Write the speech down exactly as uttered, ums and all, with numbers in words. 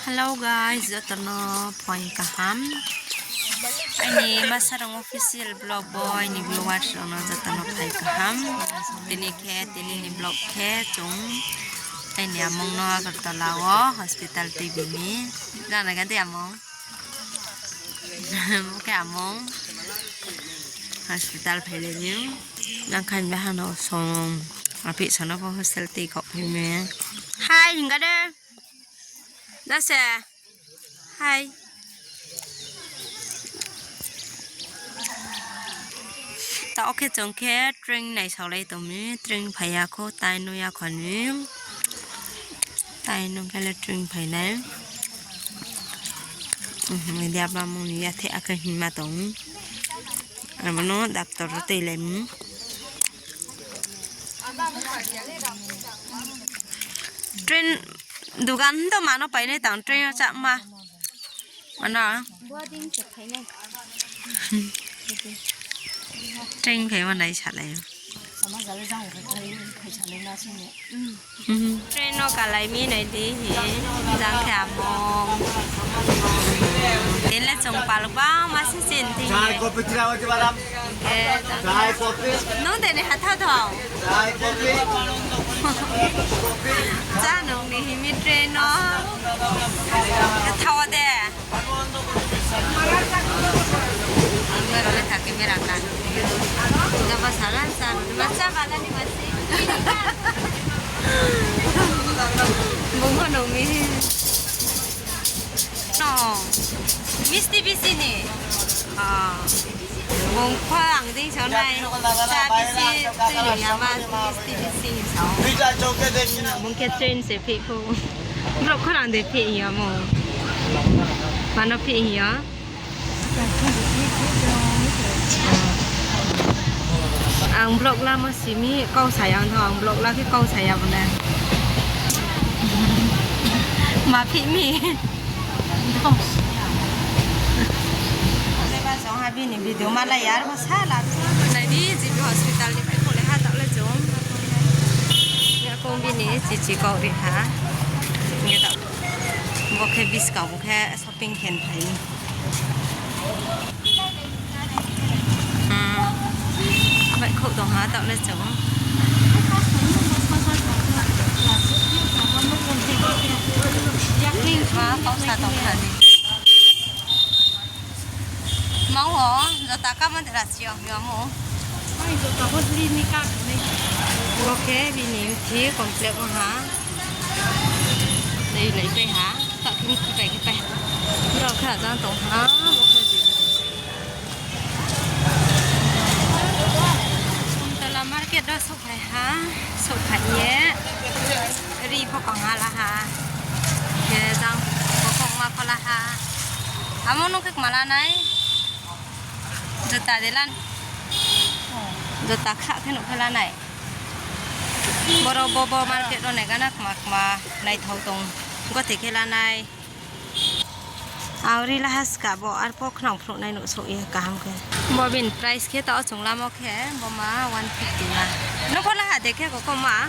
Hello guys, joto no phuaing kaham. Aini Masarong official vlog bo, aini viewers rao no joto no phai kaham. Tini khe, tini ni vlog khe chung aini among no Agartala wo hospital tuibi ni. Jana ga di among. Bo khe among. Hospital phailai ni. Nang khain baha no song. Aphi sono pho hostel tei kok phai me. Hai, hingga de. Dase. Hai. Taoh khe chung khe train naisaolai tong mi, train phai ya kho, tai no ya kho ni. Tai no khe le train phai nai. Media bamung ni ya the akhe hima tong. Abo no doctor ro tei lai mi. Train dugan to mano painai tang train yo chakma. Ano. Train khe ma nai salai. Train no kalai mi nai di hi. Jang khe among. Tin le chung pal bang ma se chin tin. Nung de ni hatha thau. Chá nung ni himi train no. Thau de. Ang bai role thake bera kan. Gaba salan san. Masa bala ni masi. Bungkha nung ni. No. Misti bisi ni. Ah. Bung pho ang dei sao nai. Chá bisi tui ni yama, misti bisi ni sao. Bung khe train se phih pho. Brouh khorang de phih hing ya mo. Mano phih hing ya. Ang vlog lamo simi kau saya tho, ang vlog la khe kau saya bo le. Ma phih mi. Song ha bini video malai ya, arpho sala. Nai di, G B hospital ni pai pole ha, taoh le chung. Ya kong bini chichi kau ri ha. Nge taoh. Bo khe buskang, bo khe shopping khe phai. Hmm. Baihkhouh tong ha, taoh le chung. Ma, kau sa tong ha ni. Mang o, jota kamo dera si ong yo mo. Ai, jota bo sli ni ka ni. Bo khe bini mthi complete ong ha. Dei lai pai ha. Ta khe mthi pai khe pai. Brouh khe ajang tong ha. Bo khe di. Samtala market do so Phai ha, souhphai ye, ri pho kong ha la ha, khe jang pho kong ma pho la ha. Amo nung khe kma la nai, jota de lan, jota kha khe nuh khe la nai. Boro bo bo market ro nai gana kma kma naithao tong, gothe khe la nai. Ang ri la ha ska bo, arpho khnang phruh nai nuh souh ye kaham khe. Bo bini price khe taoh chung lamo khe, bo ma one fifty ma. Nung pho la ha de khe kokom ma.